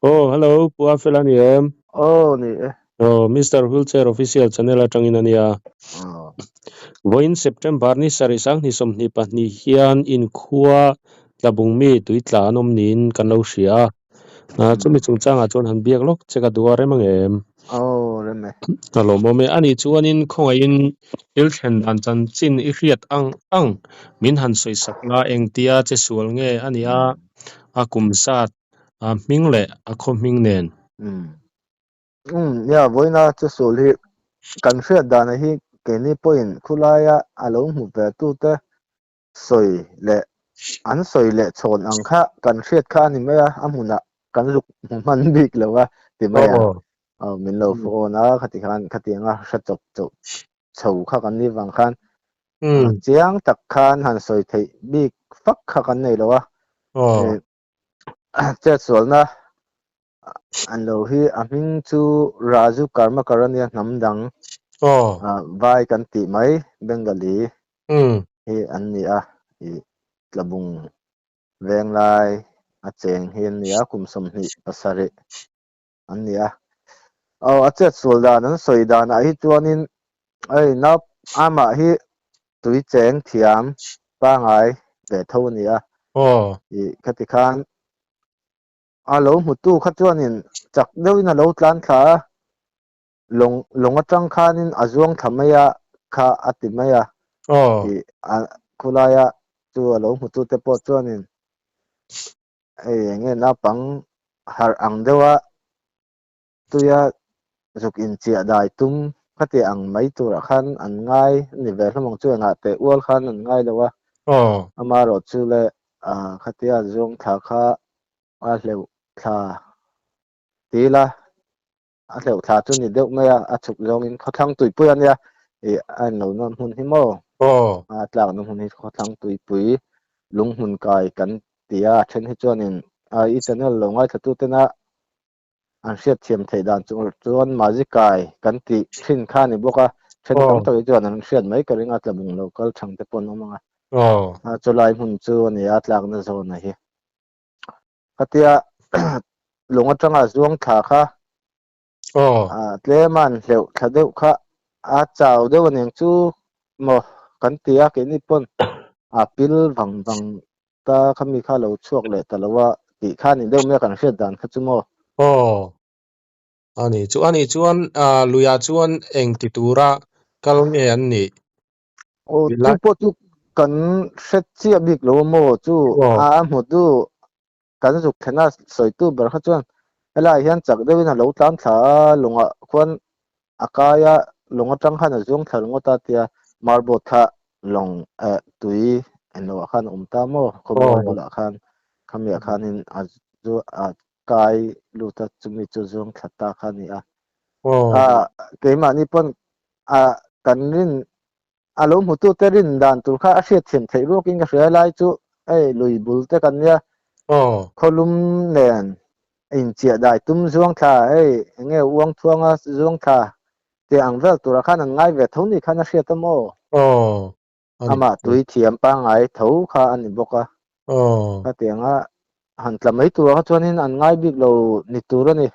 Aw hello Pu Afel a ni em? Aw ni e. Aw Mister Wheelchair Official channel atangin a nia. Vawiin September ni sarih sanghnih 22 hian inkhua tlabung mi tui tla an awm niin kan lo hria a. Chumi chungchangah chuan han biak lawk che ka duh a rem ang em? Aw rem e. A lawmawm e. Ani chuanin khawngaihin thil thlen dan chanchin i hriat ang ang min han sawisak la engtia che sual nge a nia a kum zat a hming leh a khaw hming nen. Umm nia vawiina che sual hi kan hriat dana hi keini pawhin khulaia a lo hmu ve tute sawi leh an sawi leh chhawn ang kha kan hriat kha a ni mai a, a hmunah kan zuk hmu hman bik lo a ti mai ang. Aw min lo phone a khati khan khatianga hre chawp chauh chho kha kan nih vang khan chiang tak khan han sawi theih bik fak kha kan nei lo a. Chetsualna an lo hi a hming chu Raju Karmakar a nia hnam dang vai kan tih mai Bengali hi an ni a i tlabung venglai a cheng hi an ni a kum 27 an ni a. Aw a chetsual dan an sawi danah hi chuanin hei nau amah hi tui cheng thiam pangai ve tho a ni a. I khati khan a lo hmutu kha chuanin chak deuhin a lo tlan thla a, lawng lawng atang khanin a zuang thla mai a kha a ti mai a. I a khulaia chu a lo hmutu te pawh chuanin hei eng nge naupang harh ang deuha tuia zuk inchiah dai tum khati ang mai turah khan an ngai a ni ve hlawm ang chu engah teh ual khan an ngai lo a. Amaherawh chu le khatia zuang thla kha a hleuh thla ti ila a hleuh thla chu ni deuh mai a, a chhuk zawngin khawthlang tuipui a nia ih a inlo na hmun hi maw a tlakna hmun hi khawthlang tuipui lunghmun kai kan ti a, a then hi chuanin i channel lo ngaithla tu tena an hriat thiam theih dan chu chuan mazi kai kan tih thin kha a ni bawk a, then tam tak hi chuan an hriat mai ka ring a tlabung lo kal thang te pawh an awm ang a, chulai hmun chu a ni a tlakna zawn a hi. Khatia lung atanga zuang thla kha tlem a an hleuh thla deuh kha a chau deuh aniang chu maw kan ti a keini pawn a pil vang vang ta khami kha lo chhuak leh ta lo a tih kha ni deuh mai a kan hriat dan kha chu maw. Aw ani chu ani chuan luiah chuan eng ti tura kal nge an nih? Aw chu pawh chu kan hre chiah bik lo a maw chu a hmu tu kan zuk thlen a sawi tu ber kha chuan helaiah hian chak deuhin a lo tlan thla a lungah khuan a kai a lung atang khan a zuang thla ringawt a tia marble kha lawng eh tui engloah khan a awm ta maw khawmual bulah khan khamiah khanin a zu a kai lut a chumi chu zuang thla ta kha a ni a a keimahni pawn a kan rin a lo hmutu te rin dan tur kha a hriat thiam theih ruakin ka hria lai chu hei lui bul te kan nia khawlum nen inchiah dai tum zuang thla hei eng nge uang thuanga zuang thla tih ang vel turah khan an ngai ve tho ni khan a hriat a maw? Amah tui thiam pangngai tho kha a ni bawk a. Khatianga han tla mai turah kha chuanin an ngai bik lo ni tur a ni.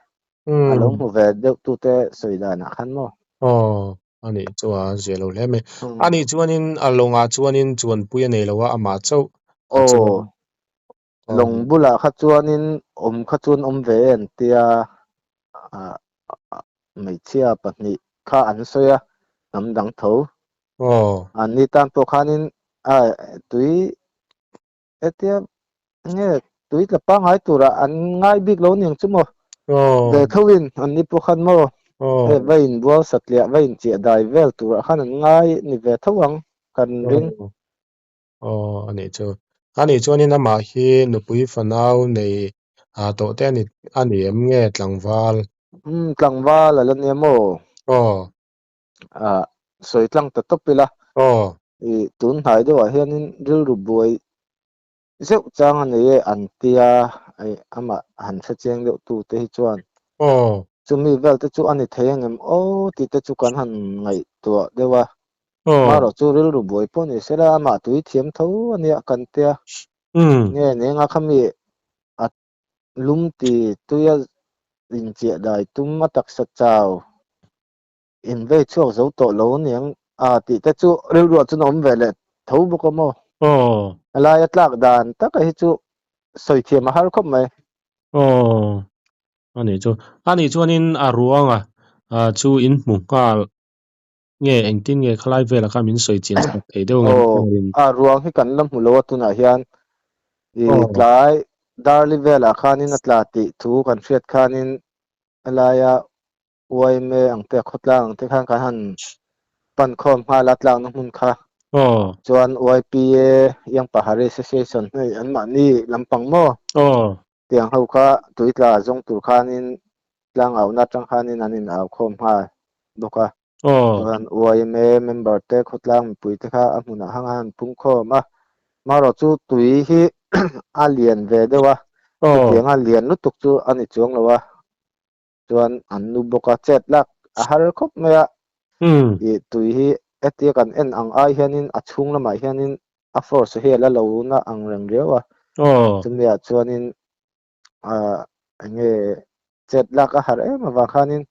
A lo hmu ve deuh tute sawi danah khan maw? Aw, a nih chu a zia lo hle mai. A nih chuanin a lawngah chuanin chuanpui a nei lo a, amah chauh a chuan. Aw, lawng bulah kha chuanin awm kha chuan awm ve e an tia, hmeichhia pahnih kha an sawi a, hnam dang tho. An ni tan pawh khanin tui hetia nge tui tla pangngai turah an ngai bik lo aniang chu maw? Ve tho in an ni pawh khan maw? Hei va inbual satliah va inchiah dai vel turah khan an ngai ni ve tho ang kan ring. Aw a nih chu. A nih chuanin amah hi nupui fanau nei tawh te a ni em nge tlangval? Umm tlangval a la nia maw? Aw. Sawi tlang ta tawp ila. Aw. I tun hnai deuhah hianin rilru buai zeuh chang a nei e an tia amah han hre chiang deuh tu te hi chuan. Aw. Chumi vel te chu a ni thei angem aw tih te chu kan han ngaihtuah deuh a. Marawh chu rilru buai pawh ni sela amah tui thiam tho a nia kan tia. Nge nenga khami a lum ti tuia Inchiah dai tum a taksa chau invei chhuak zo tawh lo aniang a tih te chu rilruah chuan a awm ve leh tho bawk a maw? Aw. A laia tlak dan taka hi chu sawi thiam a har khawp mai. Aw. A nih chu. A nih chuanin a ruanga chu in hmu nghal nge engtin nge khalai velah khan min sawi chian chak thei deuh nge Aw, a ruang hi kan la hmu lo a tunah hian i tlai Darli velah khanin a tla tih thu kan hriat khanin helaia YMA ang te khawtlang ang te khan kan han pan khawm nghal a tlakna hmun kha chuan YPA Young Pahari Association hei anmahni lampang maw tiang ho kha tuitla zawng tur khanin tlang auhna atang khanin an in au khawm nghal bawk a. Chuan YMA member te khawtlang mipui te kha a hmunah hang a han pung khawm a. Marawh chu tui hi a lian ve deuh a, chutianga lian lutuk chu a ni chuang lo a. Chuan an nu bawk a chet lak a har khawp mai a. Ih tui hi hetia kan en ang ai hianin a chhung lamah hianin a force hi a la lo na ang reng riau a. Chumiah chuanin ah eng nge chet lak a har em avang khanin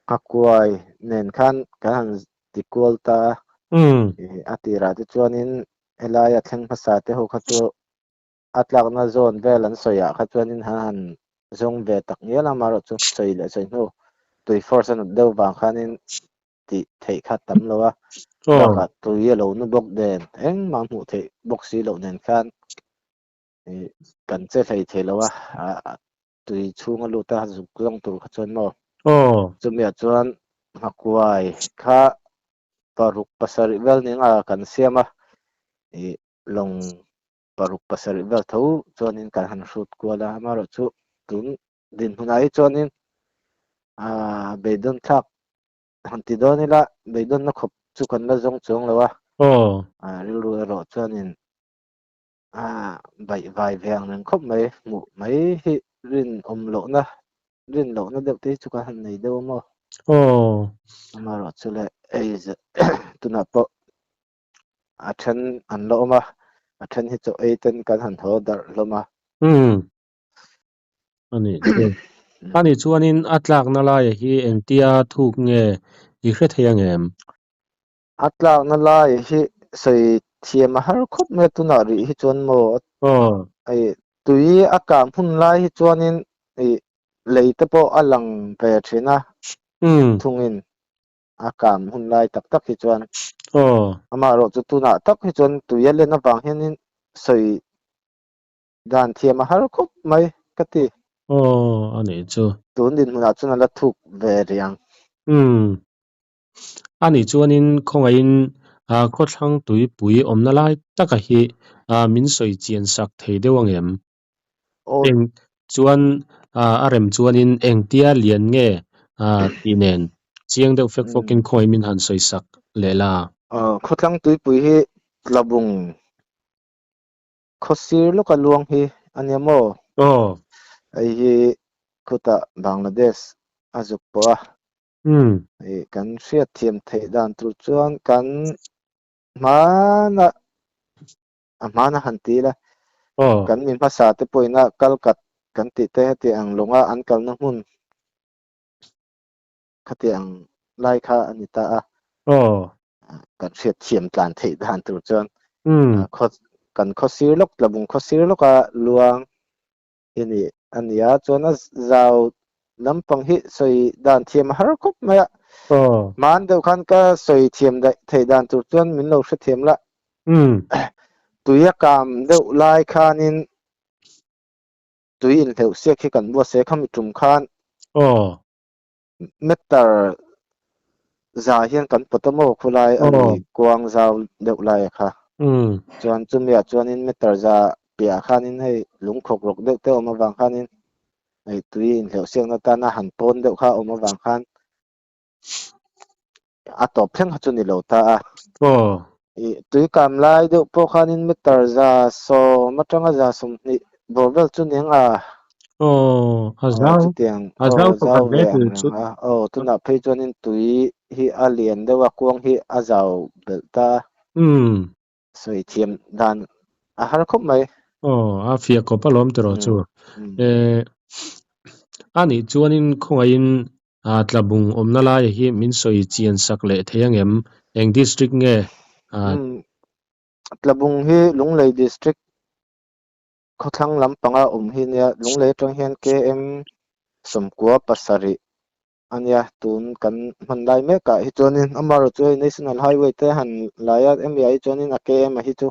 nghakuai nen khan kan han ti kual ta a. Ih a tirah te chuanin helaia thleng hmasa te ho kha chu a tlakna zawn vel an sawi ah kha chuanin han han zawng ve tak ngial a, amaherawhchu sawi leh sawi hnu tui force a nat deuh vang khanin tih theih kha tam lo a, bakah tui a lo nu bawk nen engmah hmuh theih bawk si loh nen khan ih kan che hlei thei lo a, tui chhung a lut a zuk zawng tur kha chuan maw chumiah chuan nghakuai kha paruk pasarih vel ning a kan siam a ih lawng paruk pasarih vel tho chuanin kan han hrut kual a, amaherawhchu tun dinhmunah hi chuanin aaa beidawn thlak han ti dawn ila beidawnna khawp chu kan la zawng chuang lo a, rilru erawh chuanin aaa baih vai ve ang reng khawp mai hmuh mai hi rinawm lohna rin lohna deuh te hi chu kan han nei deuh a maw? Amaherawhchu le hei tunah pawh a then an la awm a, a then hi chaw ei ten kan han haw darh hlawm a. Umm. A nih chu. A nih chuanin a tlakna laia hi engtia thuk nge i hre thei ang em? A tlakna laia hi sawi thiam a har khawp mai a tunah rih hi chuan maw ei tui a kang hun lai hi chuanin ei lei te pawh a lang ve thin a thungin a kang hun lai tak tak hi chuan amaherawhchu tunah tak hi chuan tui a len avang hianin sawi dan thiam a har khawp mai ka ti. Aw a nih chu. Tun dinhmunah chuan a la thuk ve rih ang. Umm. A nih chuanin khawngaihin khawthlang tuipui awmna lai taka hi min sawi chian sak thei deuh ang em? Eng chuan a rem chuanin engtia lian nge tih nen chiang deuh fek fawkin khawngaih min han sawi sak leh la. Khawthlang tuipui hi Tlabung Khawsir lawka luang hi a nia maw? Aw. Hei hi khutah Bangladesh a zuk pawh a. Umm. Hei kan hriatthiam theih dan tur chuan kan hmana a hmana han ti ila. Aw. Kan mi hmasa te pawhin a kalkat kan tih te heti ang lawnga an kalna hmun khati ang lai kha a ni ta a. Aw. Kan hriatthiam tlan theih dan tur chuan Umm. khaw kan khaw sir lawk tlabung khaw sir lawka luang hi ni a ni a chuan a zau lampang hi sawi dan thiam a har khawp mai a. Aw. Hman deuh khan ka sawi thiam daih theih dan tur chuan min lo hrethiam la. Umm. Tui a kam deuh lai khanin tui inhleuh siak hi kan buatsaih a khami tum khan. Aw. Meter za hian kan pawt a maw khulai a lui kuang zau deuh lai a kha. Chuan chumiah chuanin meter za piahah khanin hei lungkhawk rawk deuh te awm avang khanin hei tui inhleuh siakna tana han pawn deuh kha awm avang khan a tawp thleng kha chu ni lo ta a. Tui kam lai deuh pawh khanin meter za sawm atanga za 20 bawr vel chu ning a. Aw, a zau, Chutiang, a zau aw, pakhat zau hle ve tur ang chu. reng a. Aw, tunah phei chuanin tui hi a lian deuh a, kuang hi a zau belh ta a. Sawi thiam dan a har khawp mai. Aw, a fiah kawp alawm tiraw chu. A nih chuanin khawngaihin Tlabung awmna laia hi min sawi chian sak leh thei angem? Eng district nge? Tlabung hi Lunglei district khawthlang lampanga awm hi nia. Lunglei atang hian KM 97 a nia. Tun kan hman lai mekah hi chuanin amaherawhchu chu hei National Highway te han lai a, hemi ah hi chuanin a KM a hi chu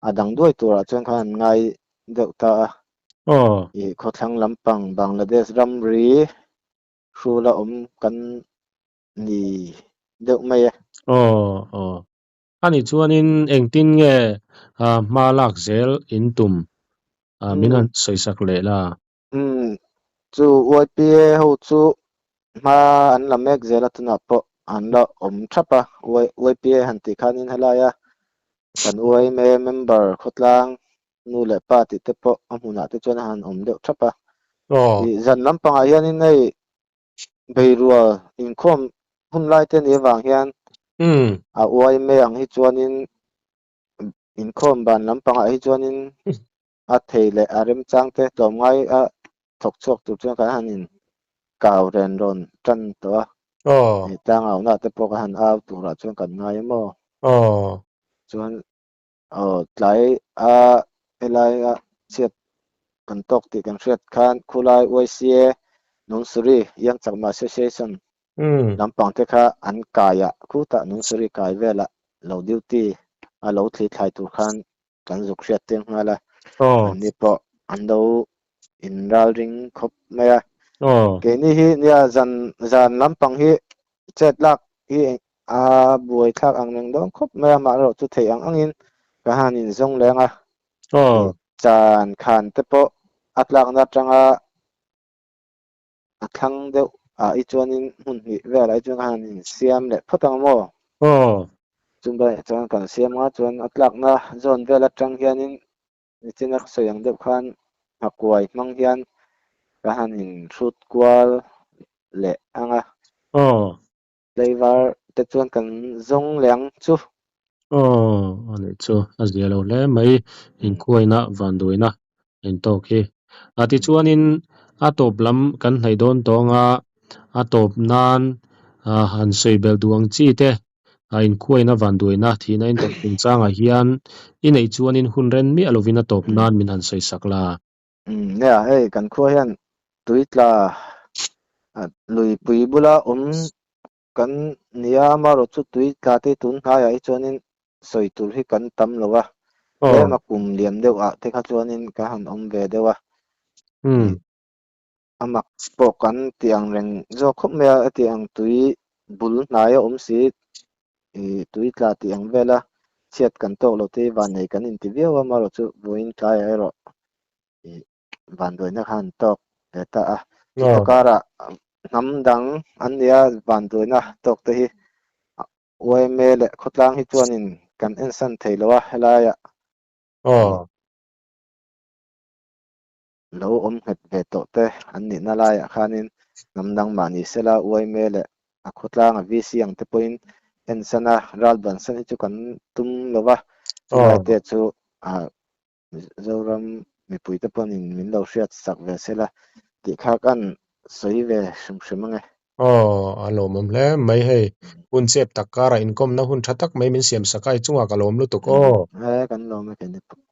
a dang duai turah chuan khan an ngai deuh ta a. I khawthlang lampang Bangladesh ramri hrula awm kan ni deuh mai e. Aw aw. A nih chuanin engtin nge hma lak zel in tum min han sawisak leh la? Umm chu YPA ho chu hma an la mek zel a tunah pawh an la awm thap a YPA han tih khanin helaia kan YMA member khawtlang nu leh pa tih te pawh a hmunah te chuan a han awm deuh thap a. Ih zan lampangah hianin hei beirual inkhawm hun lai te ni avang hian a YMA ang hi chuanin inkhawm ban lampangah hi chuanin a thei leh a remchang te tlawmngai a thawk chhuak tur chuan kan han in kau ren rawn tan tawh a. Hei tlang auhna te pawh kan han au turah chuan kan ngai em aw. Chuan aw tlai a helai a chhiat kan tawk tih kan hriat khan khulai YCA Nungsuri Young Chakma Association lampang te kha an kai a khutah Nungsuri kai velah lo duty a lo thli thlai tur khan kan zuk hriat tir nghal a, anni pawh an lo inralring khawp mai a. Keini hi nia zan zan lampang hi chet lak hi a buai thlak ang reng dawn khawp mai a, amaherawh chu theih ang angin ka han inzawng leng a. Chan khan te pawh a tlakna atanga a thlang deuh ah hi chuanin hmun hnih velah hi chuan ka han insiam leh phawt ang maw? Chumbai chuan kan siam nga chuan a tlakna zawn vel atang hianin nichina ka sawi ang deuh khan nghakuai hmang hian ka han inhrut kual leh ang a. Tlaivar te chuan kan zawng leh ang chu. Aw, a nih chu a zia lo hle mai, inkhuaina vanduaina intawk hi. A tichuanin a tawp lam kan hnaih dawn tawng a, a tawp nan han sawi belh duh ang chi te inkhuaina vanduaina thihna intawk chungchangah hian i neih chuanin hun ren miah lovin a tawp nan min han sawi sak la. Nia, hei kan khua hian tui tla luipui bula awm kan nia amaherawh chu tui tla te tun hnaiah hi chuanin sawi tur hi kan tam lo a, tlem a kum liam deuh ah te kha chuanin ka han awm ve deuh a, a mak pawh kan tih ang reng zawk khawp mai a, heti ang tui bul hnai a awm si ih tui tla tih ang vela chhiat kan tawk lo te hi vannei kan inti viau a, amaherawh chu vawiin tlaiah erawh ih vanduaina kha an tawk ve ta a. Chuta karah hnam dang an nia vanduaina tawk te hi YMA leh khawtlang hi chuanin kan ensan thei lo a helaiah lo awm nghet ve tawh te an nihna laiah khanin hnam dang mah ni sela YMA leh a khawtlanga VC ang te pawhin ensan a ral bansan hi chu kan tum lo va, chulai te chu Zoram mipuite pawhin min lo hriat sak ve sela tih kha kan sawi ve hrim hrim ange. Aw, a lawmawm hle mai hei. Hun chep tak karah inkawmna hun tha tak mai min siam sak a, i chungah ka lawm lutuk aw. E, kan lawm e keini pawh.